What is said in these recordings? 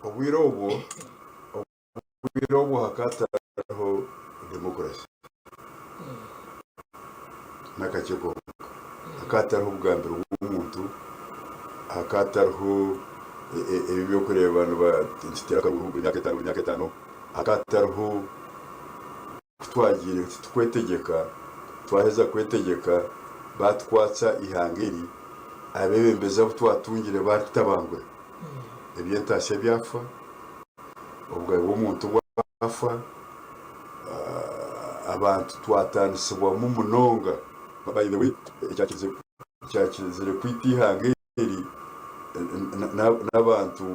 Obwire obwo, obwire obwo hakaba hatariho demokurasi n'akakye konka. Hakaba hatariho obugambiro bw'omuntu, hakaba hatariho ebi eby'okureeba nituteera akaruuru buri myaka etaano buri myaka etaano, hakaba hatariho Ku twagiire titukwetegyeka, twaheza kwetegyeka baatukwatsa eihanga eri, abeebembezi abu twatungire baatutabangura. Eby'entaasya byafa, obugabe bw'omuntu bwafa, abantu twataanisibwamu munonga. By the way, ekyakizire kwita eihanga eri n'abantu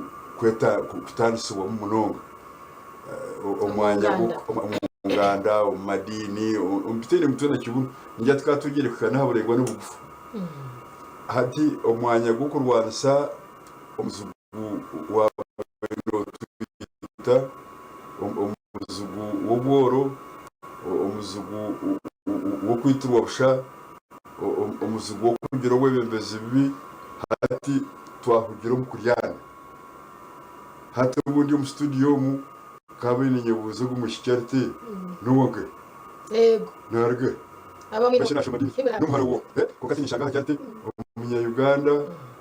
kutaanisibwamu munonga. Omwanya omu nganda, omu madiini, omu bitaine mutwe na kibunu. Ningira tukaba tugiire kuhika n'aha buraingwa n'obugufu. Hati omwanya gw'okurwanisa omuzigu waabaire nootwita, omuzigu w'obworo, omuzigu w'okwitirwa busha, omuzigu w'okugira obwebembezi bubi, hati twahugira omu kuryana. Hati obu ndi omu studio omu, nkaabaire ninyebuuza ogu mwishiki ari n'owa nkahi? Yego. Naaruga hi? Abamwe Mbwenu shi naashoma diini ki? N'omuhara wo? Kwonka tinyeshanga aha ki ati, Omunya-Uganda,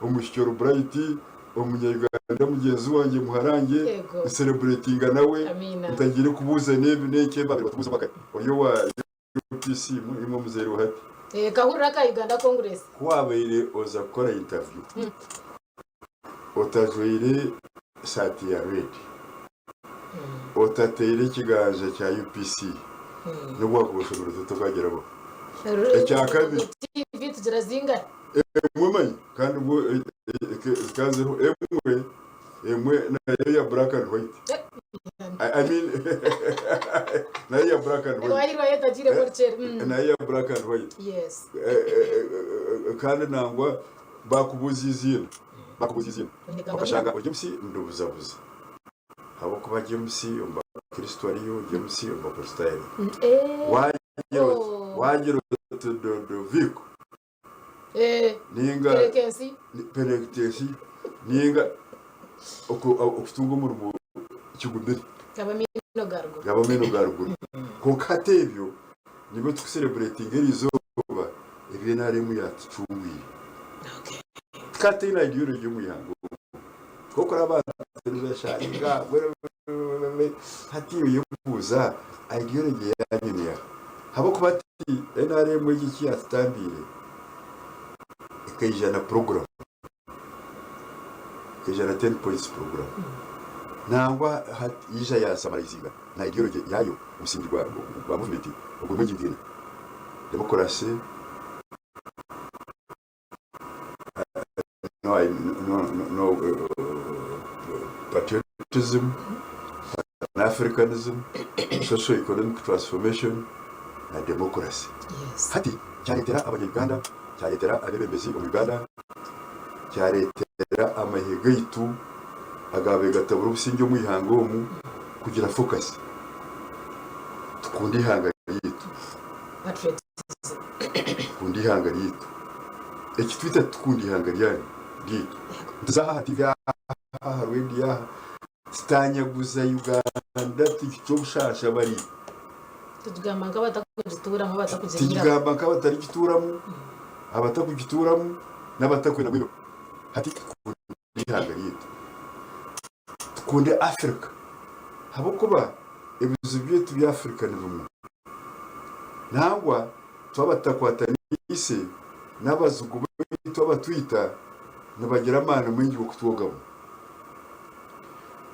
omwishiki ori bright, Omunya-Uganda mugyenzi wangye muharangye, Yego. nsereburetinga nawe, Amiina. ntagiire kubuuza n'ebi n'enki ebi baabaire batubuuza obwakare. Ori owa UPC imwe omuzaire hati. Eh, kahurira aka Uganda Congress. Ku wabaire oza kukora interview otajwaire esaati ya red, otateire ekiganja kya UPC, n'obu wakuba oshomire ota tokagyeraho. Ekyakabiri. TV tugira zingahi? Emwe manya kandi bwo zikaba ziriho emwe emwe nayo ya black and white. I, I mean nayo ya black and white. Wahirwa yetagiire korukyere. Nayo ya black and white. Yes. Kandi nangwa bakubuuza eiziina bakubuuza eiziina okashanga ori James ndubuzabuza ahabw'okuba James omu bakristo ariyo James omu bakristaayo ariyo. Wagira oti wagira oti Dodoviko Ninga perekensi ninga okutunga omurimo kigumire gaba amaino ga ruguru kwonka hati ebyo nibyo tukusereburetinga eri izooba ebi NRM yatucungwire tukaba tutaine ideology omu ihanga omu kwonka oraba abantu nibasharinga hati iwe yebuuza ideology yanyu neeha ahabw'okuba hati NRM egi eki yatutambiire ekaija na puroguramu, ekaija na ten points program. Nangwa hati yaija yasamarayizinga na ideology yaayo, omusingi gwa gwa movement ogurimu engingo ina, demokurasi, no, no, no, patriotism, Pan-Africanism, Socio-Economic Transformation na Democracy. Hati kyareetera abanya-Uganda, kyareetera abeebembezi omu Uganda, kyareetera amahe gaitu agaabaire gatabura obusingye omu ihanga omu kugira focus. Tukunde eihanga ryaitu. Tukunde eihanga ryaitu. Eki twita titukunda eihanga ryanyu ryaitu. Nituza aha TV aha, aha radio aha. Titanyaguza Uganda tuhikye obushaasha bari. Tugamba nk'abatakugituuramu abatakugiriiramu. Tugamba nk'abatarigituuramu, abatakugituuramu n'abatakwenda mbwenu hati tukunde eihanga ryaitu. Tukunde Africa ahabw'okuba ebizibu byaitu bya Africa ni bimwe. Nangwa twaba tutakwataniise n'abazigu baitu abatwita nibagira amaani maingi g'okutwogamu.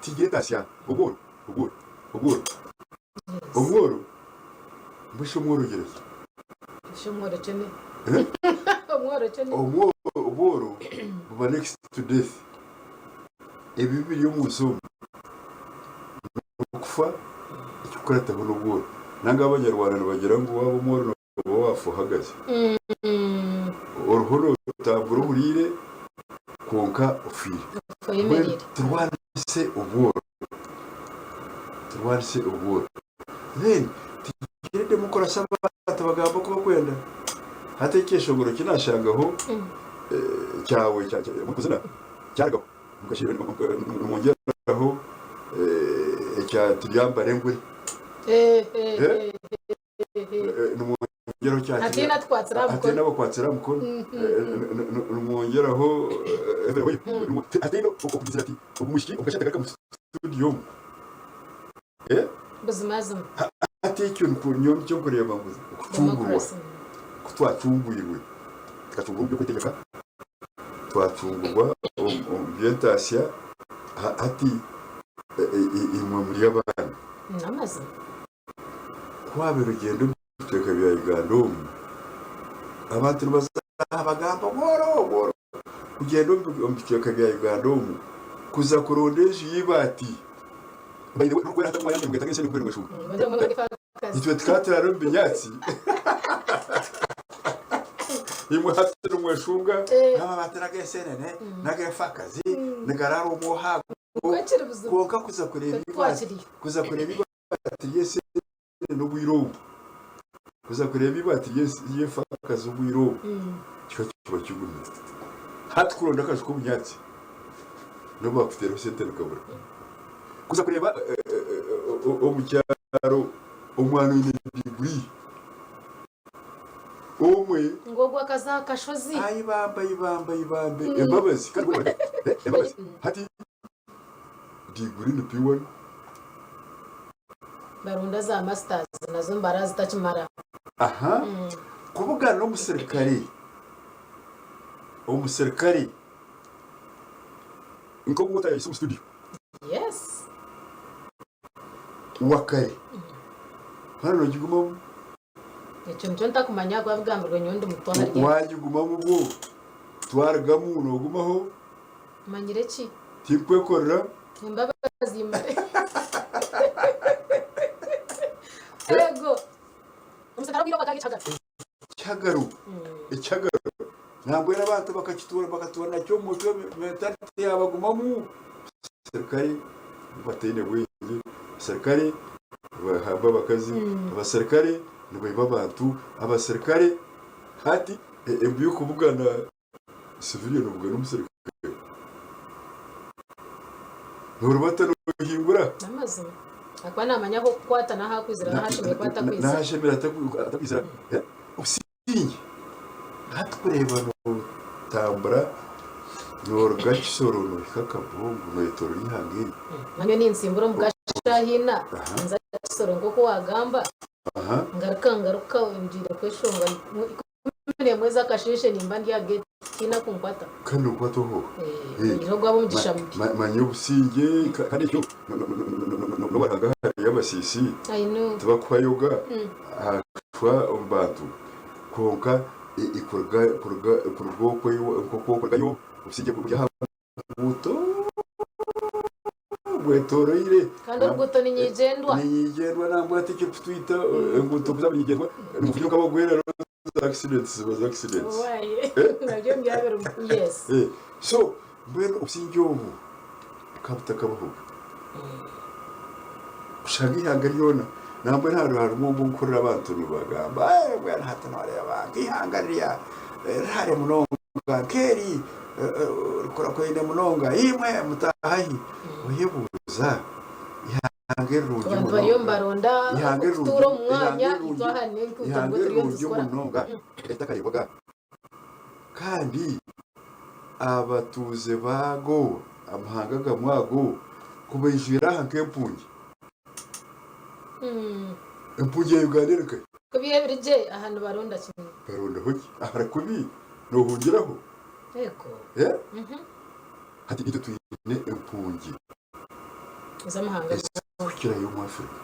Tigyetaasya obworo, obworo, obworo, omworo, mbwenu shi omworo ogira ki? Shi omworo kyo ni Eh? omworo kyo ni Omworo, obworo buba next to death. Ebibi biri omu nsi omu n'okufa, ekikukurataho n'obworo. Nanga Abanyarwanda nibagira ngu waaba omworo nooba waafa ohagaze. Oriho nootambura ohuriire kwonka ofiire. Ofa Mbwenu oyemereire. turwanise obworo, turwanise obworo. Then tugire demokurasi abantu bagambe oku bakwenda. Hati ekyeshongoro eki naashangaho kyawe kya- kya- kuzina kyarugaho. Nimwongyeraho. Ekya turyambara engure. Nimwongyeraho kya Hataine atukwatsire aha mukono. Hataine abakwatsire aha mukono. Nimwongyeraho hataine okugira ati ogu mwishiki ogu akyateeka omu studio omu. Buzimazima. Hati ekyo nikwo nyowe nikyo nkureeba ngu okucungurwa Democracy. ku twacungwirwe tukacungurwa omu by'okwetegyeka, twacungurwa omu by'entaasya, hati imwe muri abaana. N'amazima. Ku waabaire ogyenda omu bicweka bya Uganda omu, abantu nibaza aha bagamba bworo bworo. Kugyenda omu bicweka bya Uganda omu, kuza kuronda enju y'eibaati, by the way n'okwera hati omwanya nigwetaaga ensi erikuba erimu eshumba. Itwe tukaba turaara omu binyaatsi, imwe hati nimweshunga n'amabaati n'ag'ensenene n'ag'efaakazi nigaraara omu ohago. Kwonka kuza kureeba eibaati, kuza kureeba eibaati ry'ensenene n'obwire obu, kuza kureeba eibaati ry'efaakazi obwire obu, kikaba kiba kigumire. Hati kuronda akaju k'obunyaatsi n'obu baakuteeraho sente nikabura. Kuza kureeba omu kyaro omwana oine diguri omwe. Ngu ogwo akaza aha kashozi. Ai bambe, ai bambe, ai bambe, embabazi kandi embabazi. Hati diguri ni P1. Barunda za masters nazo nibaraara zitakimara. Aha, kubugana n'omusirikare, omusirikare nk'ogu otayayise omu studio. Yes. Wa kare. Hanu nogigumamu. Ekyo nikyo ntakumanya ahakuba bigambirwe nyowe ndi muto ahari ebyo. Wagigumamu bwo twarugamu nogumaho. Manyire ki? Tinkwekorera. Embabazi imwe. Ego. Omusirikare obwire obwo akaba ari ekihagaro. Ekihagaro. Ekihagaro. Nambwenu abantu bakakituura bakatuura nakyo omu mutwe mentality yabagumamu. Abaserukare bataine bwengye, abaserukare nibahamba abakazi, abaserukare nibaiba abantu, abaserukare hati embu y'okubugana civilian obugana omuserukare norubata nohingura. N'amazima. Ahakuba naamanya ah'okukwata n'ahu akwizira n'ahu ashemereire kuba atakwizira. N'ahu ashemereire atakwizira. Obusinge hati kureeba notambura noruga Kisoro nohika Kabongo noyetorora eihanga eri. Manya nintsimbura omu ka shaaha ina nza Kisoro nk'oku waagamba ngaruka ngaruka ngiire kweshongora 11 z'akasheeshe nimba ndi aha geeti tihaine akunkwata. Kandi nokwatwaho? Oihireho gwaba omugisha mubi. Manya obusingye kandi ekyo n'obu hariho hariyo abasiisi tibakuhayo ga ahashwa omu bantu kwonka kuruga kuruga kuruga okwo nk'oku orikurugayo obusingye buri aha Oruguuto rwetoroire. Kandi oruguuto ni nyigyendwa. Ni nyigyendwa nangwa hati ekirikutwita enguuto kuza nyigyendwa nimuvuga nk'abagwera za accidents ziba za accidents. Owaaye nabyo byabirimu yes. So mbwenu obusingye obu bukaba butakabahoga. Kushanga eihanga ryona nambwenu harimu obu nkuhurira abantu nibagamba mbwenu hati noreeba nk'eihanga riri hare munonga nk'eri rikurakurine munonga imwe mutaahahi oyebuuza eihanga erirungi Abantu bariyo munonga nibaronda eihanga okutuura erirungi omu eihanga mwanya erirungi itwe aha n'enkuuto eihanga nibwo turiyo erirungi nituzikora. munonga eritakareebwaga Kandi abatuuze baago, amahanga agamwe ago, ku baijwire aha nk'empungi. Empungi ya Uganda eri nkahi? Ku biri gye aha nibaronda kimwe. Barondaho ki? Ahari kubi noohungiraho? Ego. Hati itwe twine empungi Ez'amahanga goona. Ezirikukirayo omu Africa.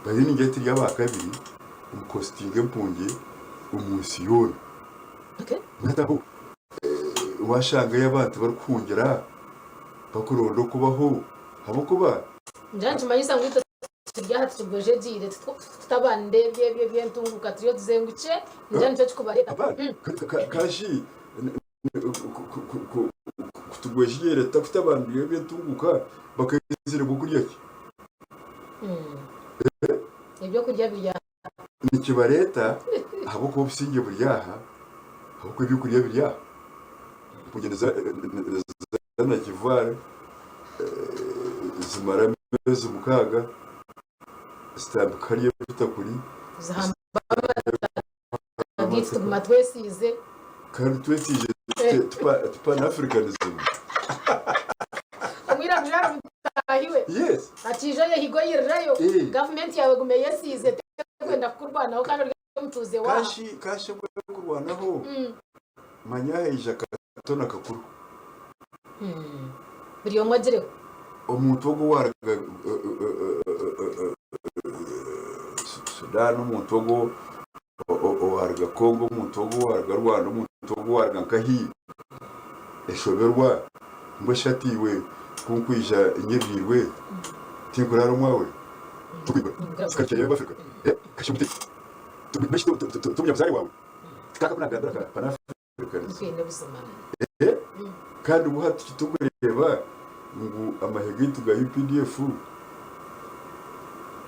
Bariyo ningira turi abakabiri omu kuhositinga empungi omu nsi yoona. Hati aho washangayo abantu barikuhungira barikuronda okubaho ahabw'okuba. Ningira nikimanyisa ngu itwe turi aha tukigwejegyeire tutabanire ebyo ebyo eby'entunguuka turiyo tuzengukye ningira nikyo kirikubareeta. Kashi kutugwejegyeire tutakutabanire eby'entunguuka bakaizire bw'okurya ki? Ebyokurya biri aha. Nikibareeta ahabw'okuba obusingye buri aha, ahabw'okuba ebyokurya biri aha. Empungi niza na kivaare zimara. Ameezi mukaaga zitambika hariya ebitakuri. Zihamba amataka gaitu tuguma twesiize. Kandi twesiize ti Pan-Africanism. Omwiraguju ari mutaahi we. Yes. Akiija ayehiga oyirirayo. Gavumenti yaawe egume eyesiize tekwenda kukurwanaho kandi ori omutuuze waaho. Kashi kashi kurwanaho manya haija akato na kakuru. Buri omwe agireho. Omuntu ogwo owaruga Sudan, omuntu ogwo owaruga Congo, omuntu ogwo owaruga Rwanda, omuntu ogwo owaruga nkahi, eshoberwa ngu eshati iwe ku nkwija nyebiirwe tinkuraara omwawe? Ti omunyabuzaare waawe? Tikaakakunagambira ka Pan-Africanism. Twine buzima. Kandi obu hati titukureeba ngu amahe gaitu ga UPDF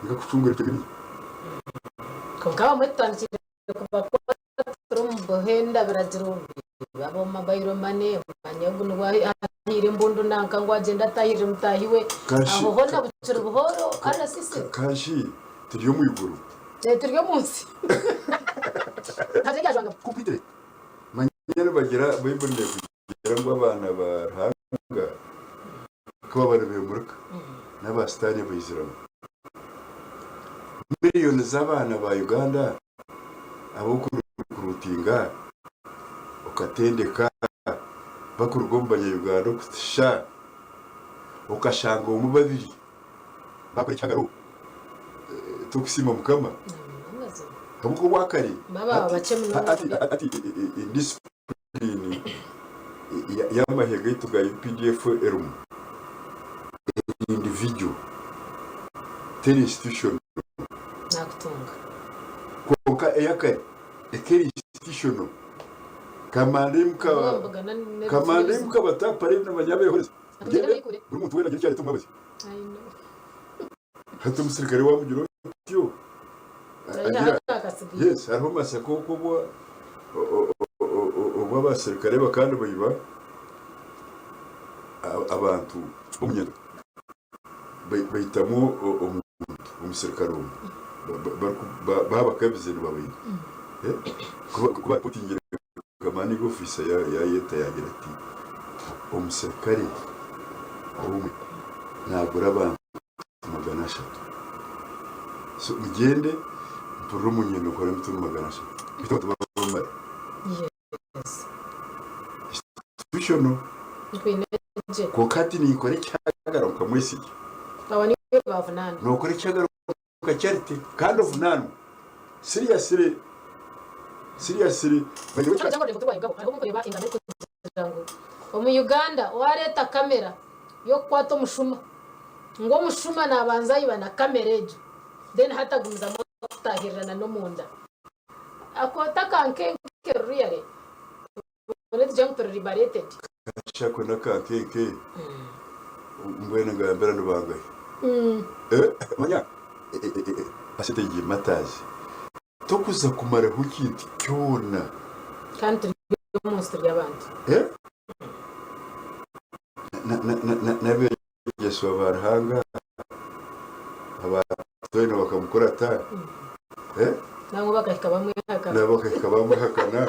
nigakucungura ebicweka ebindi. Kwonka abamwe tutandikire kubakwatira omu buhenda biragiro baba omu mobile money omanya ogu niwe ahaire embundu nanka ngu agyende atahirire mutaahi we aho hoona bukiri buhooro RCC. Kanshi turi omu iguru. Turi omu nsi. Kukwitire. Manya nibagira Baibuli nekugira ngu abaana ba Ruhanga ku baba nibemurika n'aba Sitaane baiziramu. Miriyoni z'abaana ba Uganda ab'okurikurutinga okatendeka bakuruga omu banya-Uganda okutusha okashanga omwe babiri bakora ekihagaro tokusiima Mukama ahabw'okuba obwakare hati indisipulini y'amahe gaitu ga UPDF erimu eri individual teri institutional. Kwonka eyakare ekeri institutional. Kamanda imuka kamanda imuka bata parade namanya abehoreze. Mugyende buri muntu weena agire eki yareeta omu mbabazi. Hati omusirikare wamugira otyo agira yes hariho masaka okwo obwo obu abasirikare bakaba nibaiba abantu b'omunyendo baitamu omuntu omusirikare omwe babakabize nibabaita kuba baripotingire Commanding officer yayeta yagira ati omusirikare omwe nagura abantu 300 so mugyende mpurire omunyendo nkore emitumbi 300 beitu abantu babamare. Institutional. Kwonka hati ninkora ekihagaro nkamwesiga. Nokora ekihagaro nka Charity kandi ovunaanwe. Seriously seriously by the way Kyaba hariho obu nkureeba engano erikugira ngu omu Uganda wareeta kamera y'okukwata omushuma ngu omushuma nabanza ayiba na kamera egyo then hati agumizamu akutaahirira na n'omunda. Ako takankenke really obone tugira ngu turi liberated. Kashi ako n'akankenke mbwenu ngambira ni bangahi? Manya percentage matters. Tokuza kumaraho ekintu kyona. Kandi turi omu nsi turi abantu. N'abeegyeswa ba Ruhanga abaatwine bakamukurata. Nangwa bakahika bamwehakana. Nabo bakahika bamwehakana.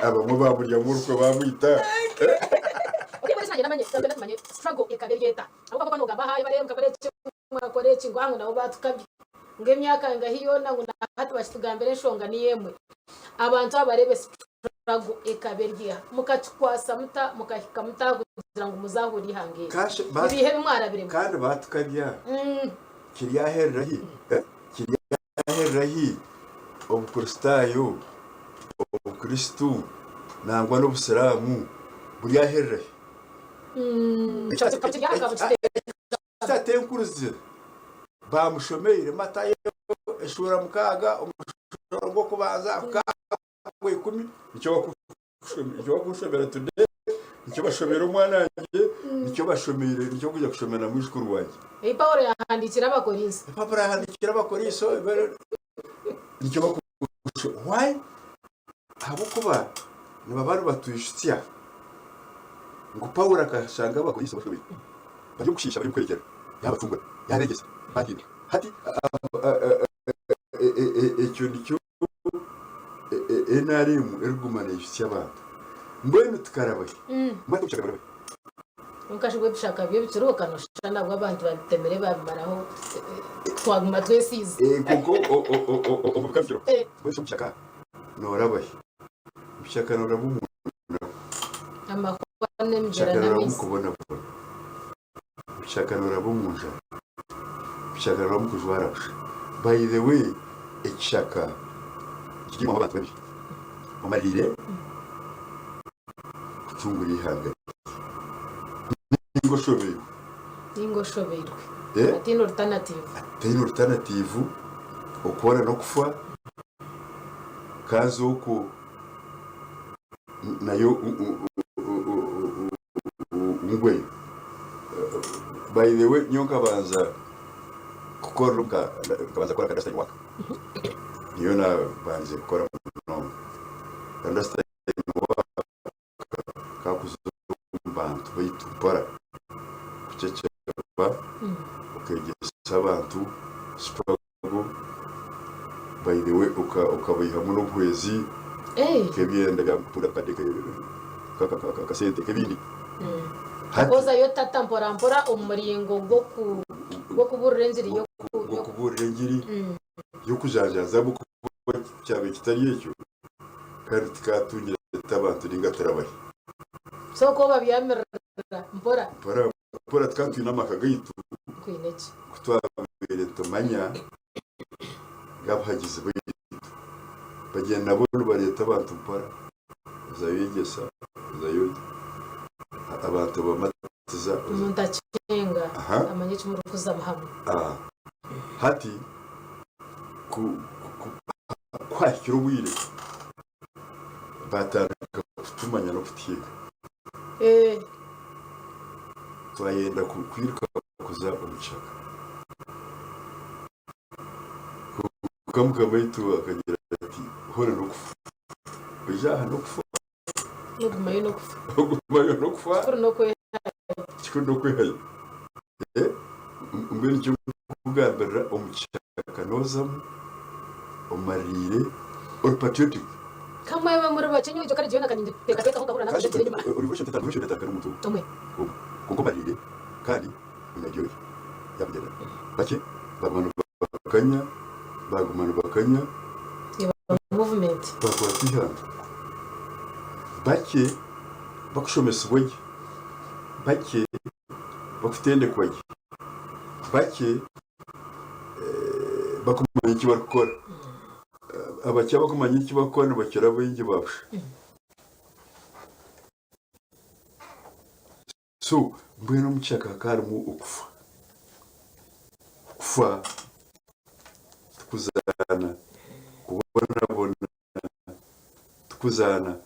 Abamwe bamuryamu orukwe bamwita. Struggle ekaba eri eta? Ahabw'okuba nogamba aha bareeruka Mwakora eki ngu nabo baatukabya ngu emyaka engahi yoona ngu nahati bakitugambira enshonga niyo emwe. Abantu aba bareebe struggle ekaba eri eha? Mukakikwasa muta mukahika muta aha kugira ngu muzahure eihanga eri? Nibiiha ebi mwarabiremu? Kandi baatukabya kiryaherera hi? Kiryaherera hi Obukristaayo, Obukristu nangwa n'Obusiraamu buryaherera hi? Tatenkurize baamushomeire Matayo eshuura mukaaga omushoro gw'okubanza gwa ikumi nikyo bakushomera today nikyo bashomeire omwana wangye nikyo bashomeire nikyo nkuza kushomera na mwijukuru wangye. Ebi Paulo yaahandiikire Abakorinso. Ebi Paulo yaahandiikire Abakorinso nikyo bakushomera. Why? Ahabw'okuba nibaba nibatwijutsya ngu Paulo akashanga Abakorinso bashobeire, bari omu kushiisha, bari omu kuhwerekyerera. Yaabacungura, yaabeegyesa, baahinduka. Hati ekyo nikyo nrm erikuguma neejutsya abantu. Mbwenu tukaraba hi? Mbwenu obushaka buraba hi? Kwonka shi bwo ebishaka byo bikiriho ka nooshusha nabwo abantu babitemire babimaraho twaguma twesiize. Kwonka obwo bukaba bukiriho. Mbwenu shi obushaka nooraba hi? Obushaka nooraba omu naku. Amahwa n'emigyera Obushaka nooraba omu n'amaizi. kubonabona. Obushaka nooraba omu njara. Obushaka nooraba omu kujwara busha. By the way, ekishaka kirimu abantu babiri. Omaririire kucungura eihanga rye. Ninga oshobeirwe. Ninga oshobeirwe. Ataine orutanatiivu. Ataine orutanatiivu, okwoora n'okufa, kanza okwo nayo ngweyo. By the way, nyowe nkabanza kukora nkabanza kukora clandestine work. Niyo nabandize kukora munonga. Clandestine work kakuza omu bantu baitu mpora kuceceba okegyesa abantu struggle by the way okabaihamu n'obuhwezi nk'ebyenda byakutunda akakadde kakasente nk'ebindi. Hati Ozayo tata mpora mpora omu muringo gw'okubuurira engiri gw'okubuurira engiri y'okujanjaaza ahabw'okuba kyabaire kitari ekyo kandi tikatungire abantu ninga turabahe. So ku obabyamirira mpora. Mpora mpora tukaba twine amaka gaitu Kwine ki? ku twabaire nitumanya g'abahagizi baitu. Bagyenda nabo nibareeta abantu mpora, ozayo oyegyesa, ozayo abantu obamatiza. Omuntu akyenga amanye eki murikuzamu hamwe. Hati ku ku hahikire obwire baatandika kutumanya n'okutiina. Twayenda kwiruka kuza omu kishaka. Kwonka Mukama waitu akagira ati, Hoona n'okufa. Oija aha n'okufa. Ogumayo n'okufa. Ogumayo n'okufa. Kikuru n'okwehayo. Kikuru n'okwehayo. Mbwenu nikyo nkugambirira omu kishaka noozamu omaririire ori patriotic. Ka mwaba muri bakye nyowe egyo karegi yoona ka ningiteekateekaho nkahurira nakuza enyima. Ori n'omuntu Omwe. Omwe. Kwonka omaririire kandi oine ideology yakugyendera. Bakye baguma nibakanya, baguma nibakanya. Eba movement. Bakwata eihanga. Bakye bakushomesibwa gye. Bakye bakutendekwa gye. Bakye bakumanya eki barikukora. Abakye abakumanya eki barikukora nibakira baingi ba busha. So mbwenu omu kishaka hakaba harimu okufa. Okufa tikuzaana, kubonabona tikuzaana.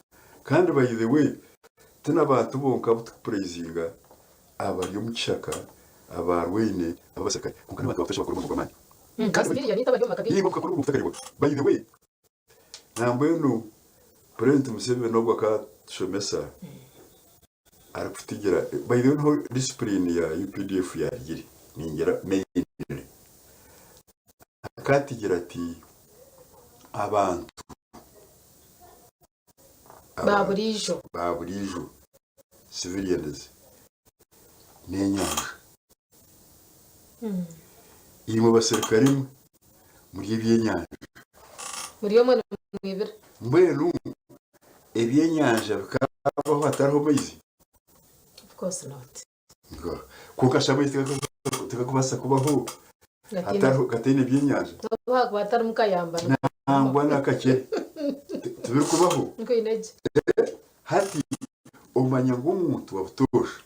Kandi by the way, ti n'abantu bonka abu turikupuraizinga abari omu kishaka, abaarwaine, ab'abaserukare, kwonka n'abantu abakutasha bakora omurimo gw'amaani. Kandi bakora omurimo gutakareebwaga. By the way, nambwenu Purezidenti Museveni ogu akatushomesa arikutigira, by the way niho discipline ya UPDF yarugire ningira mainly. Akatigira ati abantu Ba buriijo. Ba buriijo, civilians, n'enyanja. Imwe baserukare mwe muri ebyenyanja. Muri omwe nimwibira. Mbwenu ebyenyanja bikabaho hatariho maizi? Of course not. Kwonka shi amaizi tigarikubaasa kubaho hatariho gataine byenyanja? N'obu haakuba hatarimu kayamba. Nangwa n'akakye tibirikubaho. Nkwine gye. Hati omanya ngu omuntu wa butoosha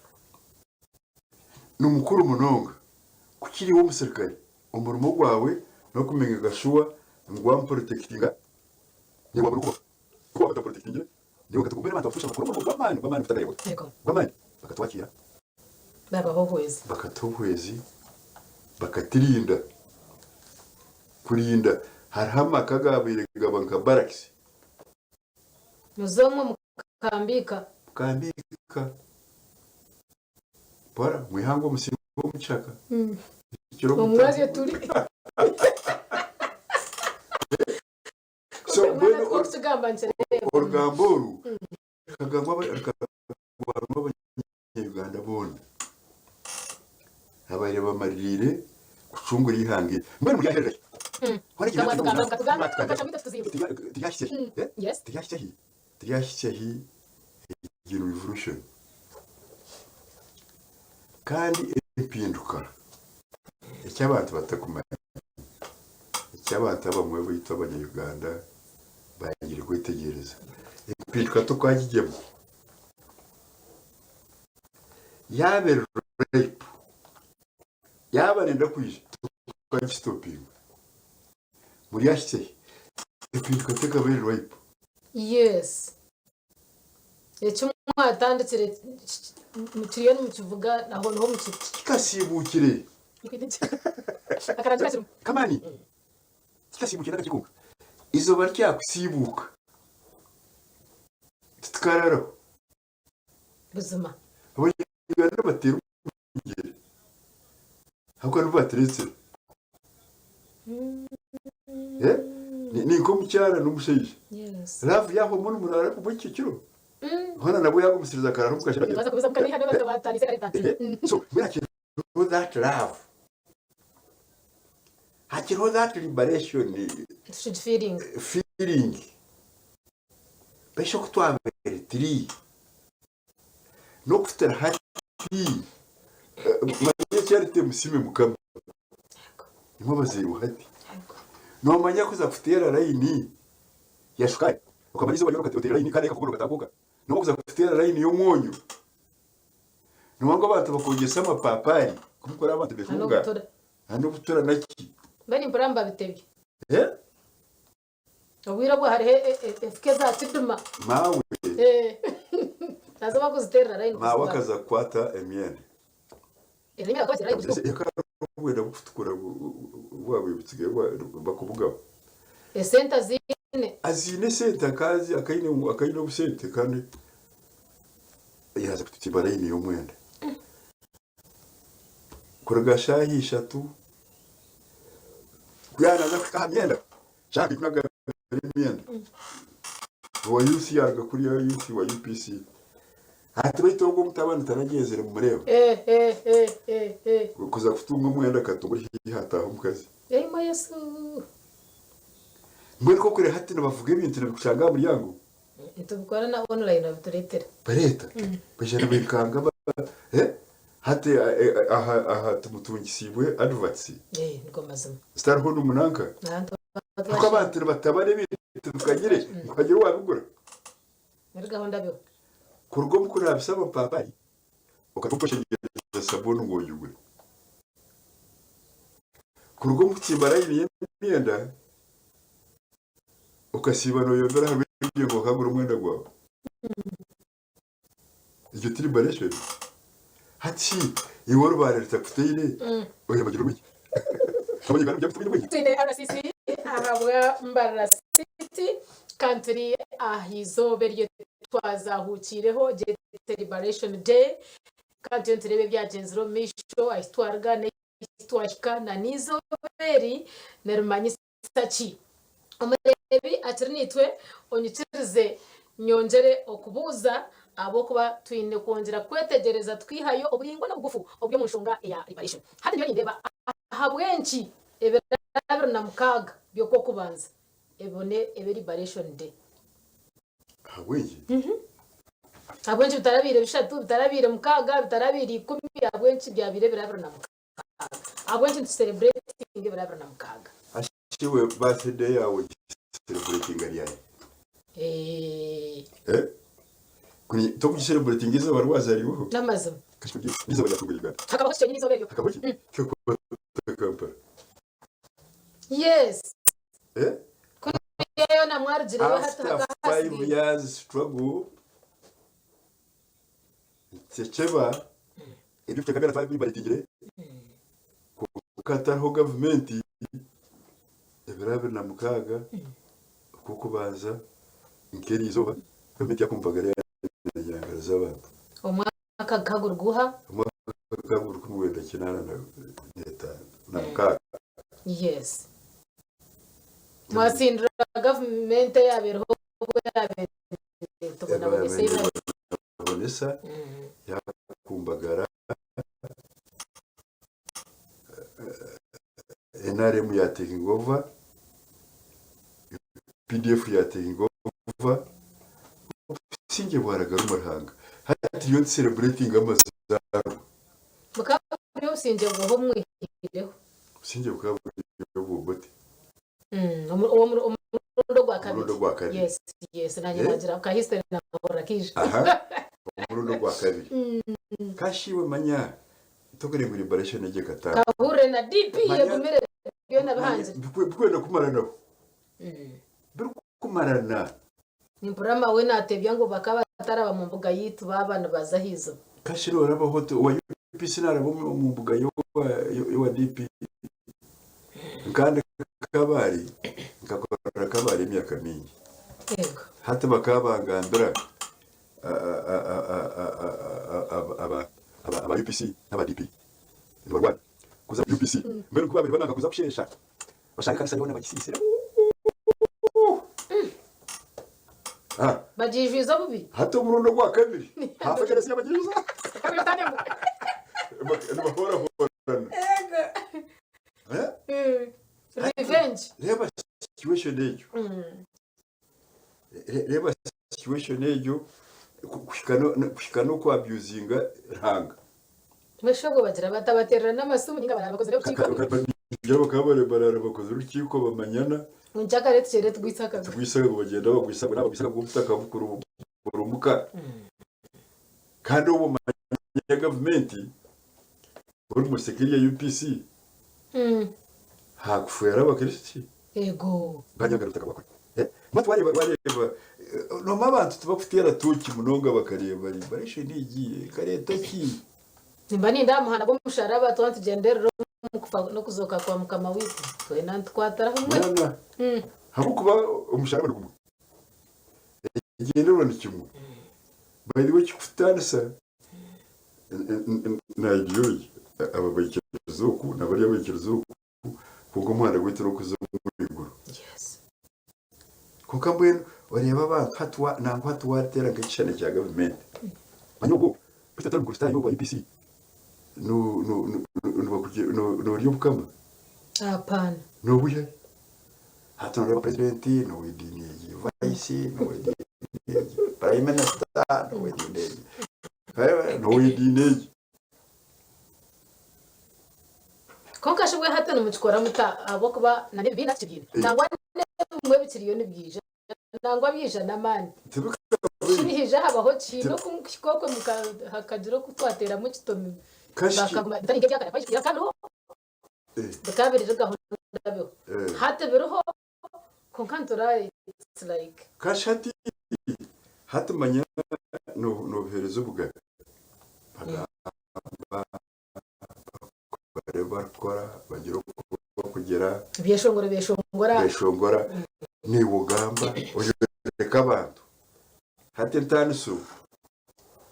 ni mukuru munonga kukira iwe omuserukare. Omurimo gwawe n'okumenga shuwa ngu wamuprotectinga naiwe wabura okubaho. Ku waaba otamuprotectingire naiwe okatuga. Mbwenu abantu ba butoosha bakora omurimo gw'amaani gw'amaani gutakareebwaga. Gw'amaani. Bakatwakiira. Babaha obuhwezi. Bakatuha obuhwezi, bakaturinda. Kurinda hariho amaka agaabaire gaba nka barracks. Muze omwo mukambiika. Mukambiika. Mpora, mwihanga omusiri. omu kishaka ekiro Omu mwazyo turi. So mbwenu Okukigamba nkireeba. Orugambo oru rukagambwa rukagambwa abanya-Uganda boona abaire bamaririire kucungura eihanga eri. Mbwenu muryaherera hi? Hoona ekibiina Tugamba, tugamba, tugamba, tugamba, tugamba, tugamba, Tiryahitsya hi? Eh? Yes. Tiryahitsya hi? Tiryahitsya hi egi revolution? Kandi empinduka eki abantu batakumanya, eki abantu abamwe baitu abanya-Uganda bayangire kwetegyereza, empinduka tokwagigyema. Yaaba eri rape, yaaba nenda kwija tokagisitopinga. Muryahitsya hi? Empinduka tekaba eri rape. Yes. Eki mwatandikire kiriyo nimukivuga aho niho mukiri. Kikasiibukire. Akarangi kakirimu. Kamani. Kikasiibukire n'akakye konka. Eizooba rikyakusiibuuka titukararaho. Buzima. Abanyarwanda nibateera omugyere ahabw'okuba nibo baturetsire. Eh? Ni ni nk'omukyara n'omushaija. Yes. Love yahwamu nimurara kumwe ekyo kiro. Hoona nabwo yagumisiriza akarara omu kashara. Nibaza kubuza mukama ihane baza batandise kare Eh, So, mbwenu hakiriho that love. Hakiriho that liberation Should feeling. feeling. Baitu oku twabaire turi n'oku turi hati, manya eki arite musiime Mukama. Imwe abazaire hati, noomanya kuza kuteera layini ya shukaari, okamanya eizooba ryona oteera layini kandi ekakugura okataaha kwonka. Noomanya kuza kuteera layini y'omwonyo, noomanya ngu abantu bakogyesa amapaapaari kumukora abantu betunga n'obutura naki. Mbwenu mpurira nibabitebya. Obwire obwo hariho efuka eza kiduma. Maawe. Nazo bakuziterera layini Maawe kuzibara. akaza kukwata emyenda. Emyenda bakaba batera layini. Eka obwenda bukutukura bwabwe butsigaire bakubugaho. Esente aziine. Aziine esente akazi akaine akaine obusente kandi yaaza kutsimba layini y'omwenda. Kuruga shaaha ishatu ku yaaza kuhika aha myenda, shaaha nka ikumi agabire emyenda. Owa UC yaaruga kuriya UC wa UPC ati baitu ogwo omutabani taragyenzire mumureeba. Kuza kutunga omwenda akatunga ori haihi ataaha omukazi. Eimwe Yesu! Mbwenu ku orikureeba hati nibavuga ebintu nibikushanga aha muryango. Nitubikora na online babitureetera. Bareeta baija nibaikanga ba eh hati aha aha tumutungisiibwe adverts. Eh nigo mazima. Zitariho n'omunanka. Abantu Kuko abantu nibatabara ebintu bikanyire ngu hagire owabigura. Muri gahunda biho. Kuruga omu kurabisa amapaapaari okaruga omu kweshengyereza sabuuni ngu ogigure. Kuruga omu kutsimba layini y'emyenda Okasiiba nooyombera aha rw'ebyo ngu okagura omwenda gwawe. Egyo ti liberation? Hati shi iwe orubaare rutakuteire oyebagirwe bwingi? Abanyarwanda mugira muti bwingi? Twine RCC ahabwa Mbarara City kandi turi aha izooba eryo twazahukiireho gyete Liberation Day kandi turiyo nitureeba ebyagyenzire omu maisho ahi twaruga n'ahi twahika na n'eizooba eri nirimanyisa ki? Omureebi akiri naitwe, onyikirize nyongyere okubuuza ahabw'okuba twine kwongyera kwetegyereza tukaihayo oburaingwa n'obugufu oburi omu nshonga eya liberation. Hati ndiyo nindeeba ahabw'enki ebiro 26 by'Okw'okubanza ebone ebe Liberation Day. Ahabw'enki? Ahabw'enki bitarabaire bishatu, bitarabaire mukaaga, bitarabaire ikumi, ahabw'enki byabaire ebiro 26? Ahabw'enki nitusereburetinga ebiro 26? Hati iwe birthday yaawe ogisereburetinga ryari? Eh. Eh? Kuri tokugisereburetinga eizooba ri wazaariirweho? N'amazima. N'eizooba rya Tunga Uganda. Hakabaho ki kyenyini eizooba eryo? Hakabaho ki? Kyokukwata Kampala. Yes. Eh? Kuriya yoona mwarugireyo hati After hakaba 5 hasigaire. years struggle, Nitsecheba ebicweka byona twari bibaretingire kwonka hatariho gavumenti ebiro 26 okw'okubanza nk'eri izooba gavumenti yakumva agari yangaro z'abantu. Omwaka guka guri guha? Omwaka gukaba guri 1986. Yes. Mwasindura gavumenti eyabaireho obu yabaire tubonabonesa Ebabaire ebonesa yakumbagara NRM ya taking over, UPDF ya taking over, obusingye bwaragara omu Ruhanga. Hati turiyo nitucelebratinga amazaarwa. Bukaba buri obusingye bwoha obumwihireho? Obusingye bukaba buri obw'Obote. Omurundi ogwa kabiri. Omurundi ogwa kabiri. Yes, yes, nanye Eh? nagira ka history nahurira kaija. Aha, omurundi ogwa kabiri. Kashi iwe manya tokore ngu liberation egyo ekatandika. Kahurire na DP Manya- egumire byona Manya, bihangire. Bikwenda kumaranaho. Birikumarana. Nimpurira mawe natebya ngu bakaba bataraba mu mbuga yitu baba nibaza ah'iziba. Kashi norabaho oti owa UPC naraba omu mbuga y'owa DP. Kandi Kabale nkakorera Kabale emyaka mingi. Yego. Hati bakaba bangambira aba UPC n'aba DP nibarwana kuza UPC mbwenu ku babaire bananga kuza kusheesha bashanga ekanisa yoona bagisiisire. Ah, Bagiijwize obubi. Hati omurundi ogwa kabiri hafa ekanisa yabagiijuza nibahoorahorana. Eh? Revenge. Reeba situation egyo. Reeba situation egyo kuhika kuhika n'oku abusinga Ruhanga. Mbwenu obwo bagira bata baterera n'amasimu ninga barara bakozire orukiiko. Bakaba barara bakozire orukiiko bamanyana. Ngu nkyakare tukyere tugwise akagwe. Tugwise akagwe bagyenda bagwisa bagwisa obutaka bukuru burumuka. Kandi obwo omanya gavumenti ori omu sekeri ya UPC haakufeera abakristo ki? Ego. Banyagara obutaka bwakora. Eh, batu wareeba wareeba nooma abantu tibakuteera tooki munonga bakareeba liberation egi ekareeta ki? Nimba nindeeba aha muhanda gw'omusharaba twaba nitugyenderera omu kufa n'okuzooka kwa Mukama waitu, twena nitukwatira hamwe. Mwana, ahabw'okuba omusharaba ni gumwe. Ekigyendererwa ni kimwe. By the way ekikutaanisa na ideology aba baikiriza oku na bariya baikiriza oku kwonka omuhanda gwaitu n'okuza omu iguru. Yes. Kwonka mbwenu oreeba abantu hati wa- nangwa hati waateera nk'ekishushani kya gavumenti manya ogwo beitu atari mukristaayo owa UPC no- no- no- no- no- noorya obukama Hapana. noobwihayo Hati noreeba president now'ediini egi, vice now'ediini egi, prime minister now'ediini egi, now'ediini egi. Kwonka shi bwe hati nimukikora muta ahabw'okuba na n'ebibiina tikibiine nangwa n'ebimwe bikiriyo nibyija nangwa byija n'amaani shi nihaija habaho ki haine okuhika okwe hakagira oku twateeramu ekitomi bakaguma bitari nk'ebyakare bikaba biriho Bikaba biri gahunda biho. Hati biriho kwonka nitura it's like. Kashi hati hati manya nobuhereza obugabe bagamba bakora ebi barikukora bagira oku barikugira. Ebyeshongoro beshongora. Beshongora naiwe ogamba oyoreka abantu hati entaaniso.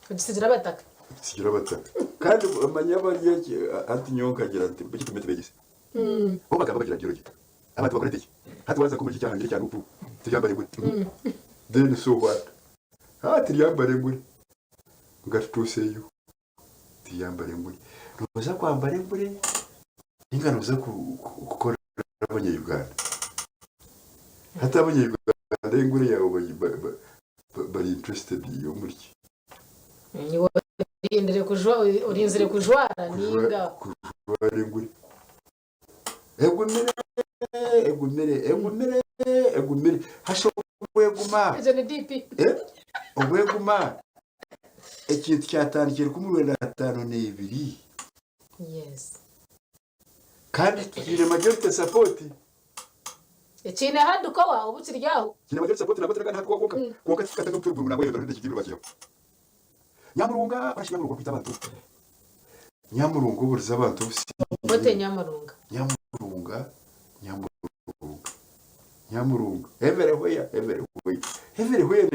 Ogisigira abataka. Ogisigira abataka. Kandi manya bari eki hati nyowe nkagira nti beitu tugume tubegyese. Bo bagamba bagira ideology. Abantu bakora eki? Hati waaza nk'omuri eki ekyahangire ekya Nup tiryambara engure. Then so what? Haa tiryambara engure. Nka tutuuseyo tiryambara engure. Nooza kwambara engure ninga nooza kukora abanya-Uganda? Hati abanya-Uganda engure yaawe bari interested omuri ki? Iwe orindire kujwa orinzire kujwara ninga Kujwara engure. Egumire, egumire, egumire, egumire. Hasha obweguma. Egyo ni DP. Eh, obweguma. Ekintu kyatandikire 1952. Yes. Kandi kiine majority support. Ekiine hard core obu kiri aho. Kiine majority support nangwa tiraga hard core kwonka. Kwonka tikikatanga mutwe gwe nangwa yenda ekitiibwa bakihaho. Nyamurunga orashi Nyamurunga orikwita abantu. Nyamurunga oburize abantu obusinge. Ote Nyamurunga. Nyamurunga, Nyamurunga, Nyamurunga. Everywhere, everywhere. Everywhere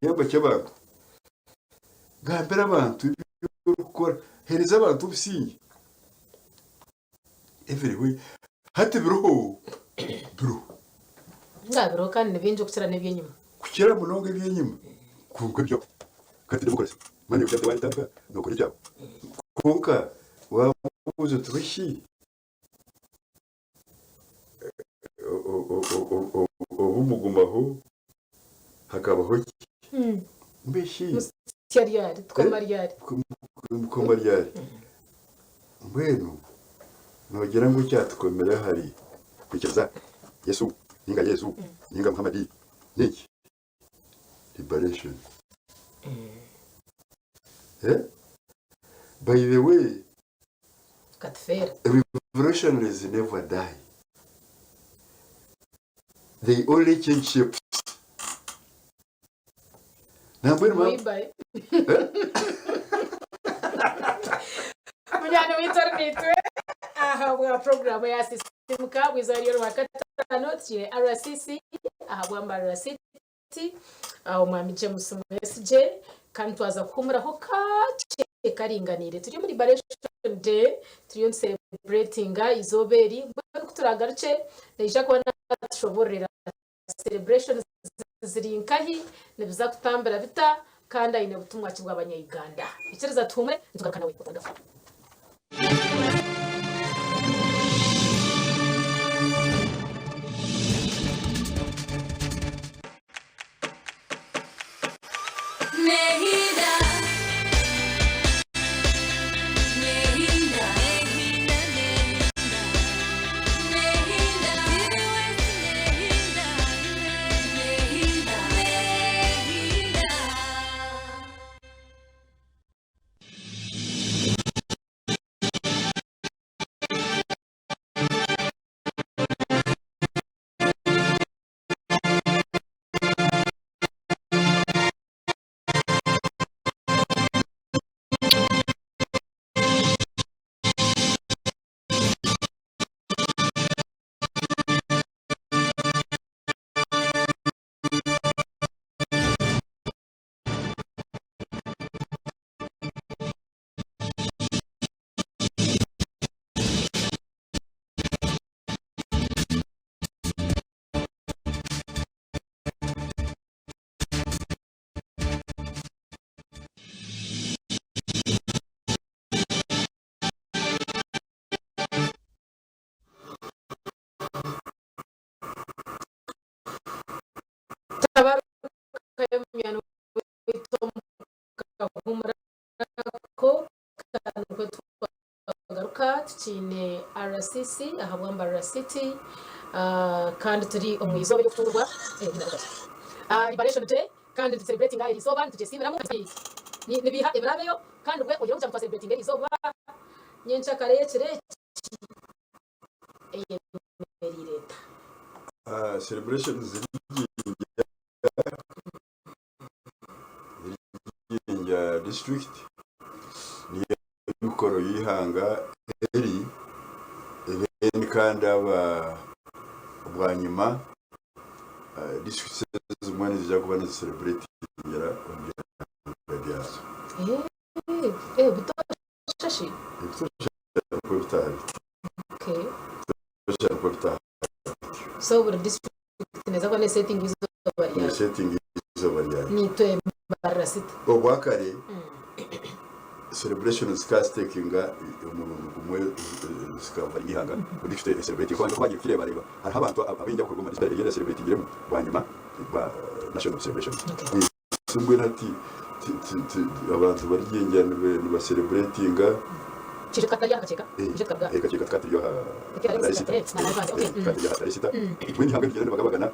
neyamba ki abantu? Gambira abantu ebi. orikukora heereza abantu obusingye everywhere hati biriho biriho. Nga biriho kandi ni bingi okukira n'eby'enyima. Kukira munonga eby'enyima kwonka ebyo hati democracy mbwenu iwe waatandika nookora ekyawe kwonka waabuuza oti rushi obu mugumaho hakabaho ki? Mbeshi Musya ryari tukoma ryari? Mukoma ryari? Mbwenu noogira ngu ekyatukomire ahari kwikiriza Yesu ninga Yezu ninga Muhammad n'enki? Liberation. Eh? By the way, Katufeera. Revolutionaries never die. They only change shapes. Nambwenu ba- Muyibaye. Munywani waitu ari naitwe aha bwa puroguraamu ya Sisimuka bwizooba ryo Rwakataano tukiine RCC aha bwa Mbarara City aha Omwami James Mwesigye kandi twaza kuhumuraho kakye karinganiire turi omu Liberation Day turiyo nitusereburetinga eizooba eri mbwenu ku turagarukye naija kuba natushoboororera celebrations ziri nkahi, nibiza kutambura bita kandi aine butumwa ki bw'abanya-Uganda. Ikiriza tuhumure nitugaruka nawe otagafa. Tabarukayo munywani waitu omukahuumurako nikwo twagaruka tukiine RCC ahabwa Mbarara City kandi turi omu izooba ery'okucungurwa Liberation Day kandi nitu celebratinga eri izooba nitugyesiimiramu nibiiha ebiraabeyo kandi bwe oihireho kugira ngu twa celebratinga eri izooba nyenkyakare y'ekiro eki eyemereire eta? Celebrations ziri Jinja district niyo emikoro y'eihanga eri then kandi aba bwanyima districts ezimwe niziija kuba nizi celebratingira omu byanga byazo. Ebitoosha shi? Ebitoosha nikwo bitaaha bityo. Okay. Ebitoosha nikwo bitaaha bityo. So buri district neeza kuba nesetinga eizooba ryayo. Nesetinga eizooba ryayo. Naitwe Mbarara City. Obwakare celebration zikaba zitekinga omurundi gumwe zikaba ihanga buri district ecelebratinga kubanza kuba wagiye kukirebareba hariho abantu abaingi abakuruga omu district eyeri ecelebratingiremu bwanyima ba national celebration. Okay. So mbwenu hati abantu baryengyera niba celebratinga. Kije tukatarya aha kakyeka, kije tukaruga. Eh, kakyeka tukaturya aha Tarisita. Tukaturya aha Tarisita. Mbwenu ihanga rigyenda nibagabagana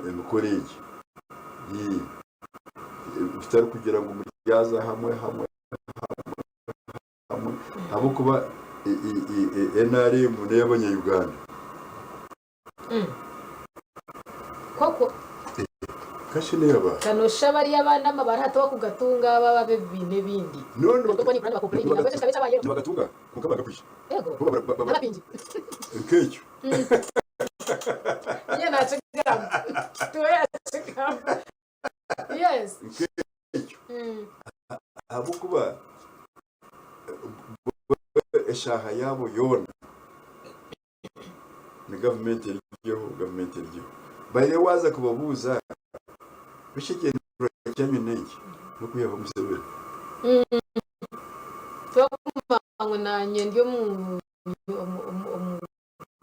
emikoro egi. Bitari kugira ngu muryaza hamwe hamwe hamwe ahabw'okuba NRM n'ey'abanya-Uganda. Koko. Kashi neeba. Kano sha bariya abaana amabara hati bakugatunga aba ab'ebibiina ebindi. No nibagatunga kwonka bagakwija. Ego. N'abapingi. Nk'ekyo. Niyo nakigamba. Tiwe yakigamba. Yes. Nk'ekyo. Ahabw'okuba. Eshaaha yaabo yoona ni gavumenti erugyeho, gavumenti erugyeho. Baire waaza kubabuuza beitu ekigyendererwa kyanyu n'enki? N'okwihaho Museveni. Twakumanya ngu naanye ndi omu omu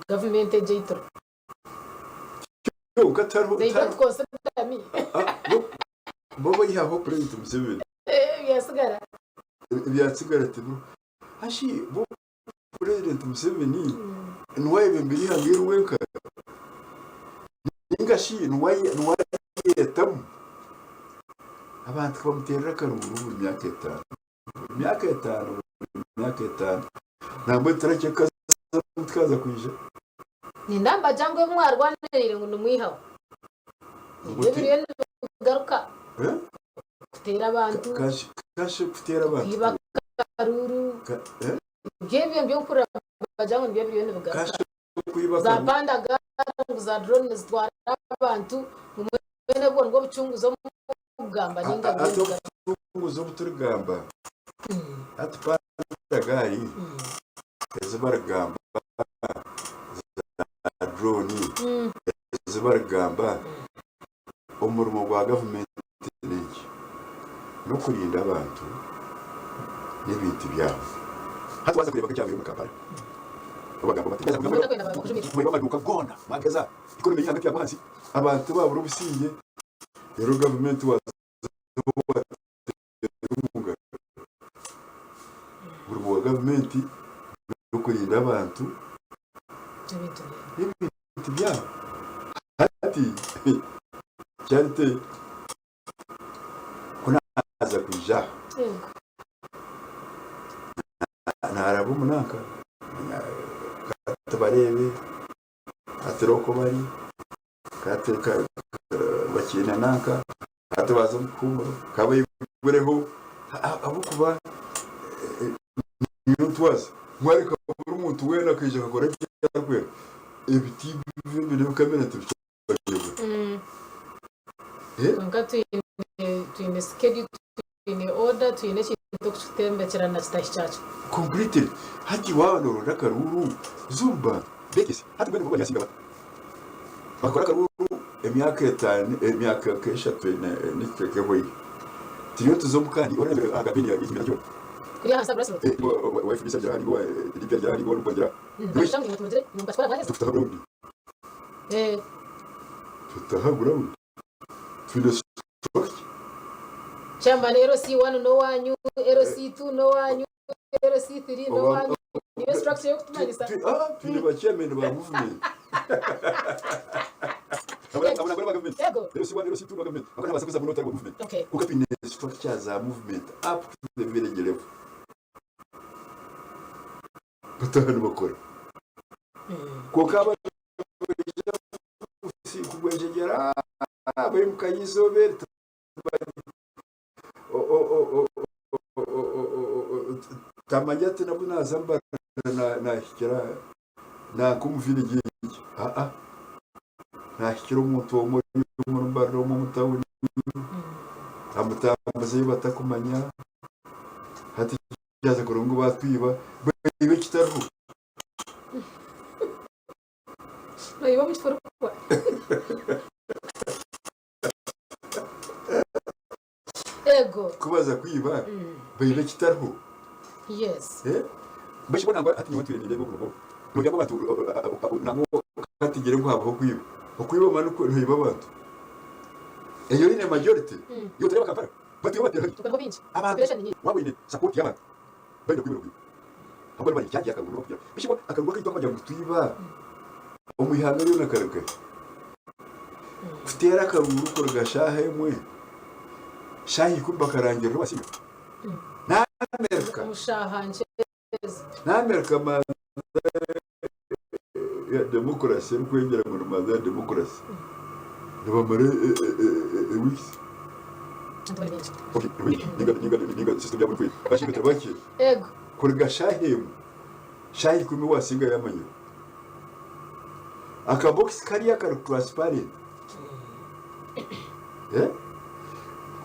gavumenti egi ei turimu. Kyonka tihariho They don't consider me. Bo baihaho Purezidenti Museveni. Ebyatsigara. Ebyatsigara tibiriho. Hashi bo Purezidenti Museveni niwe ayebembire eihanga eri wenka? Ninga shi niwe aryetamu? Abantu kabamuteerera akaruuru buri myaka etaano, buri myaka etaano, buri myaka etaano. Nambwenu turakye kukazamu tikaza kwija. Nindambagira ngu ebi mwarwaniriire ngu nimwihaho Ngu nibyo ti- biriyo nibigaruka Eh? kuteera abantu, Kashe kuteera abantu. kwiba akaruuru, Ka- eh? nibyo ebyo nibyo nkuhurira bagira ngu nibyo biriyo nibigaruka. Kashe kwiba Za akaruuru. pandagara ngu za drone nizitwara abantu ngu mwene obwo nibwo bucunguzi obu murikugamba ninga Ati biriyo nibigaruka. obucunguzi obu turigamba hati pandagari ezi barigamba za drone ezi barigamba omurimo gwa gavumenti n'enki? N'okurinda abantu n'ebintu byabo. Hati waaza kureeba nk'ekyabaire omuri Kampala, bagamba bati mwaiba amaduuka goona mwageza, economy y'eihanga tiyagwa ahansi, abantu baabura obusingye, reero gavumenti waaza waateera omu ngaro. Omurimo gwa gavumenti n'okurinda abantu n'ebintu byabo. Hati Charity ku naaza kwija aha, naaraba omu nanka ka tubareebe, ka turebe oku bari, ka bakiine nanka, ka tubaze omu kihuumuro, ka baigureho ahabw'okuba niyo ntwaza. Mwareka buri muntu weena akaija akakora ebi arikwenda, ebiti biri bikamera tibikyagyebwa. Kwonka twine schedule, twine order, twine ekintu okukitembekyerana kitahikya kyo. Completely. Hati waaba nooronda akaruuru, zumba beegyese. Hati mbwenu bo baryasinga bata? Bakakora akaruuru emyaka etaano, emyaka nk'eshatu n'ekicweka ehwaire. Turiyo nituza omu kandi orareeba aha kampeyini ya ekibiina kyona. Kuri ahansi aha grassroots. Owa FDC agira aha, ninga owa DP agira aha, ninga owa NUP agira aha. Bakashusha ngu imwe timugire, imwe mukakikora mwaheza. Tutaha ground. Tutaha ground. Twine structure. Chairman LC1 n'owanyu, LC2 n'owanyu, LC3 n'owanyu. Niyo structure y'okutumanyisa. Twine ba chairman ba movement. Abo nabo ba government. Yego. LC1, LC2 ba government. Abo nabasa kuza muno otari wa movement. Okay. Kuko twine structure za movement up to the village level. Bataaha nibakora. Kwonka aba nibaija kugwejegyera baimuka eizooba eri tamanya ati nabwo naaza mbarara naahikira nanka omu village egi aa naahikira omuntu omwe ori omuri mbarara omwe omu tawuni amutambuzeyo batakumanya hati kyaza kureba ngu baatwiba baiba ekitariho. Noiba omu kifurukwa. Ego. Ku baza kwiba baiba ekitariho. Yes. Eh? Mbwenu shi bo nangwa hati nyowe ntwire nindeeba oburogo nogira ngu abantu nangwa hati ngire ngu habaho okwiba. Okwiba mani noiba abantu. Eyo oyine majority iwe otareeba Kampala batwiba bateera haihi. Tukariho bingi. Abantu Population ni nyingi. waaba oyine support y'abantu baine kwiba nokwiba. Ahabw'okuba niba bari charge y'akaruru bakugira mbwenu shi bo akaruru akaitu aku bagira ngu twiba omu ihanga ryona kari nkahi? Kuteera akaruru kuruga shaaha emwe shaaha ikumi bakarangirira owasinga. N'Amerika Omu shaaha nkye ezi. N'Amerika manza ya demokurasi erikwegyera ngu ni manza ya demokurasi nibamara eweeks. Abantu bari baingi. Okay, ninga ninga ninga system yabo nikwo eri. Bashinga tibakye. Ego. Kuruga shaaha emwe shaaha ikumi wasinga yamanyirwe. Akabokisi kariya kari transparent. Eh?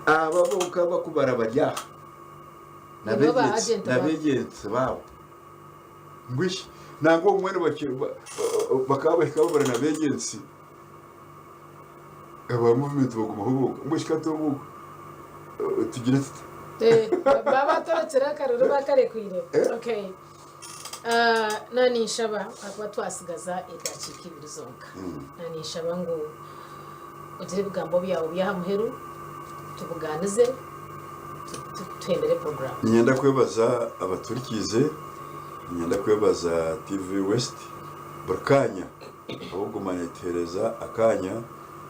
Aba bonka abakubara bari aha Nibo ba agent n'abegyentsi baabo. Mbwishi nangwa obumwe bakaba bahika babura na beejensi aba movement bagumaho bonka. Mbwishi kati obu tugire tuta? Baba batorokire akaruru bakarekwire. Okay. Na ninshaba ahakuba twasigaza edakiika ibiri zonka. Na ninshaba ngu ogire ebigambo byawe by'aha muheru tubuganize tuhendere puroguraamu. Niinyenda kwebaza abaturikiize, niinyenda kwebaza TV West buri kaanya ahabw'okuguma neetuheereza akaanya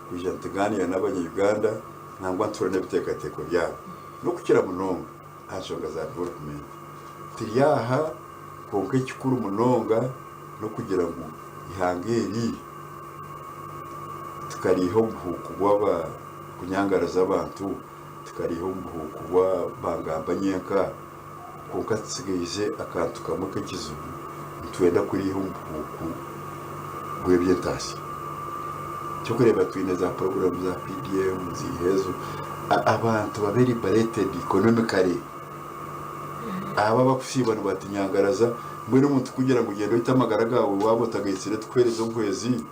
kwija nitugaaniira n'abanya-Uganda nangwa nituhurira n'ebiteekateeko byabo n'okukira munonga aha nshonga za development. Turi aha kwonka ekikuru munonga n'okugira ngu eihanga eri tukariiha omu buhuuku bw'aba kunyangaraza abantu, tukariiha omu buhuuku bwa bangamba nyenka, kwonka tutsigaize akantu kamwe k'ekizibu, nitwenda kuriiha omu buhuuku bw'eby'entaasya. Eky'okureeba twine za puroguraamu za PDM, ziiha ezo, abantu babe liberated economically. Abo abakusiiba nibatunyangaraza, mbwenu omuntu kukugira ngu gyenda oite amagara gaawe waaba otagaitsire tukuheereze obuhwezi,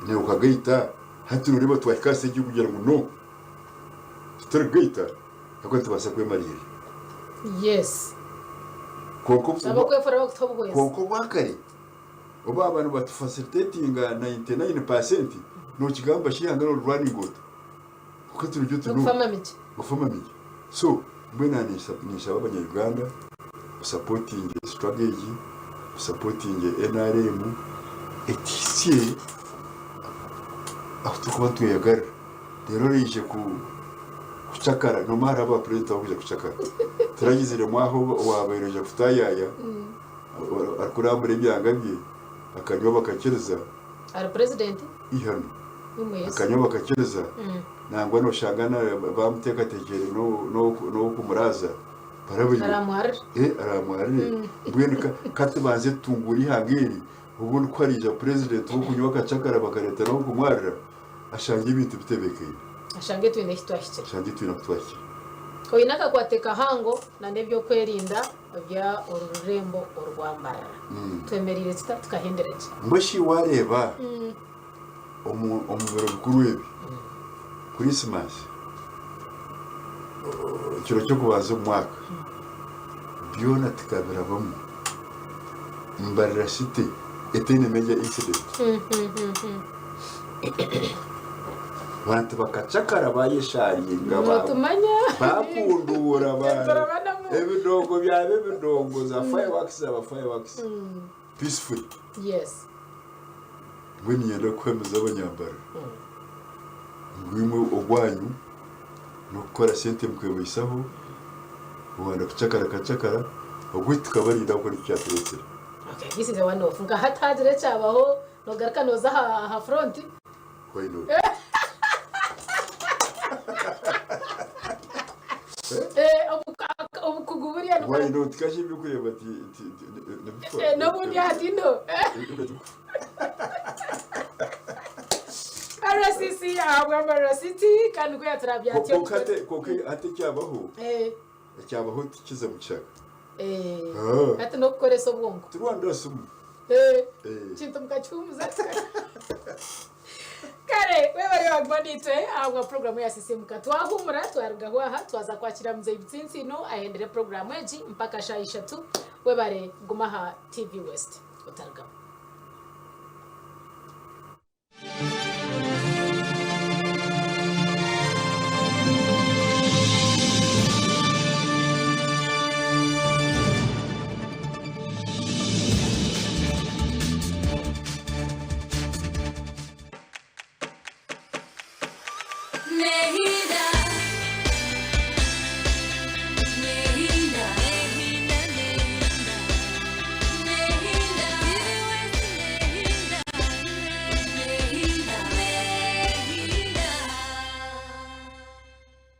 naiwe okagaita, hati nooreeba twahika aha stage y'okugira ngu no, titurikugaita ahabw'okuba nitubaasa kwemariirira. Yes. Kwonka obu- Abakwefura bakutuha obuhwezi. kwonka obwakare obu baaba nibatufasilitatinga 99%, nookigamba shi eihanga noorirwaninga ota? Kwonka turi oti no. N'okufa amamigye. Okufa amamigye. So mbwenu naaba ninshaba abanya Uganda basapotinge struggle egi, basapotinge nrm etuhitsye ahu turikuba nitweyagarira. Reero oraije kucakara, noomanya hariho aba purezidenti abakwija kucakara. Turagiziremu aho owaabaire oija kutaayaaya arikurambura ebyanga bye akanywa bakakiriza. Ari purezidenti? Eihano. Akanywa bakakiriza nangwa noshanga bamuteekateekyeire n'owokumuraaza barabaire aramwarire mbwenu ka tubanze tutunguure eihanga eri obundi ku hariija purezidenti w'okunywa akacakara bakareeta n'owokumwarira ashangye ebintu bitebeekaine. Ashange twine ahu twahikire. Ashange twine ahu twahikire. Oine akakwate kahango n'eby'okwerinda bya oru rurembo orwa Mbarara. Twemereire tuta tukahendera gye? Mbwenu shi waareeba omu omu biro bikuru ebi, Krisimaasi, ekiro ky'okubanza omu mwaka, byona tukabirabamu Mbarara City etaine major incident. Abantu bakacakara bayesharinga ba- Notumanya. bakunduura ba- Turabanamu. ebidongo byaba ebidongo za fireworks zaba fireworks peacefully. Yes. Mbwenu niinyenda kuhamiza abanyambarara ngu imwe ogwanyu n'okukora sente mukebaisaho, owanda kucakara akacakara, ogwaitu tukabarinda ahabw'okuba nikyo kyatureetsire. Okay, this is a one off. Nka hati hagira ekyabaho nogaruka noza aha aha front. Why not? Eh, obukugu buriya Why not? Kashi ebyokureba ti ti ti Eh, n'obundi hati no. RCC ahabwa Mbarara City kandi ku yaturabya atyo. Kwonka hati kwonka hati ekyabaho Eh, ekyabaho tikiza mu kishaka. eh, Ah. hati n'okukoresa obwonko. Tirwandura simu. Eh, Eh. kintu mukakihumuza. Kare webare waguma nitwe ahabwa puroguramu ya Sisimuka. Twahumura twarugaho aha twaza kwakira Mzei Butsintsino ahendere puroguramu egi mpaka shaaha ishatu. Webare guma aha TV West otarugaho.